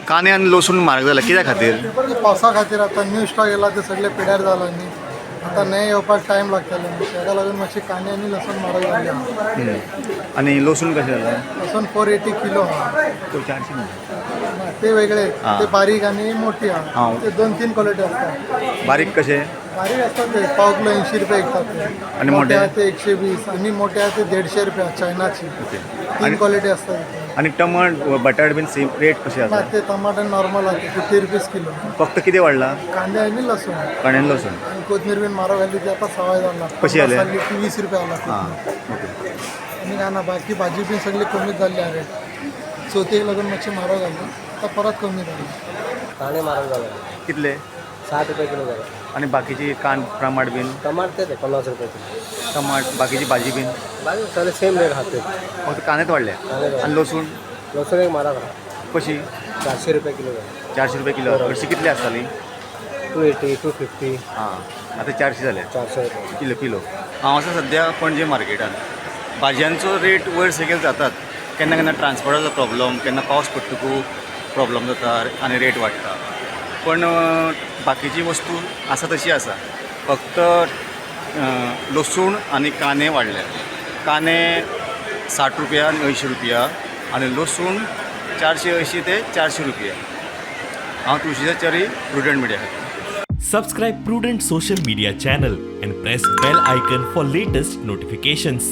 कांदे आनी लसूण म्हारग जाला कित्या खातीर? पावसा खातीर. आतां न्यू स्टॉक येयला, ते सगळे पिड्यार जाला न्ही. आतां नये येवपाक टायम लागतले न्ही. तेका लागून मातशी कांदे आनी लसूण म्हारग जाल्ले आहा. आनी लसूण कशें जाला? लसूण 480 किलो आहा. तो 400 न्हू? ना, ते वेगळे. ते बारीक आनी मोठी आहा. ते दोन तीन क्वॉलिटी असतात. बारीक कशे? बारीक असतात ते पाव किलो 80 रुपये विकतात ते. आणि मोठे? आहा ते 120 आणि मोठे आहा ते 150 रुपया चायनाची. तीन आणि क्वालिटी असतात इथे. आनी टमाट बटाट बीन सेम रेट कशे ना, आसा? ते टमाटर नॉर्मल आहे, 50 रुपीज किलो. फक्त कितें वाडला? कांदे आणि लसूण. कांदे आनी लसूण. आणि कोथमीर बीन म्हारग जाली, ती आता सवाय जाला. कशी आले? 50 जाली ती, 20 रुपये आला. ओके. आणि काय ना, बाकी भाजी बी सगळी कमीच झाली आहे. चवथीक लागून मातशी म्हारग जाली, आता परत कमी झाली. कांदे म्हारग झाले. कितले? 60 रुपये किलो झाले. आनी बाकीची कान टमाट बीन? टमाटर तेच आहे, 50 रुपये किलो. टमाट, बाकीची भाजी बीन? बाकी सगळे सेम रेट खाते. फक्त कांदेच वाडले? कांदे वाडले. आनी लसूण? लसूण एक म्हारग आहा. कशी? 400 रुपये किलो झाले. 400 रुपये किलो. हरशीं कितली आसताली? 280, 250. आं, आतां 400 जाले. 400 रुपये. Kilo kilo. हांव आसा सद्या पणजे मार्केटान. भाजयांचो रेट वयर सकयल जातात. केन्ना केन्ना ट्रान्सपोर्टाचो प्रॉब्लम, केन्ना पावस पडटकू प्रॉब्लम जाता आनी रेट वाडटा. पण बाकीची वस्तू आसा तशी आसा. फक्त लसूण आनी कांदे वाडले. कांदे 60 रुपया आनी 80 रुपया आनी लसूण 480 ते 400 रुपया. हांव तुळशीदास च्यारी, प्रुडंट मिडिया खातीर. Subscribe Prudent Social Media channel and press bell icon for latest notifications.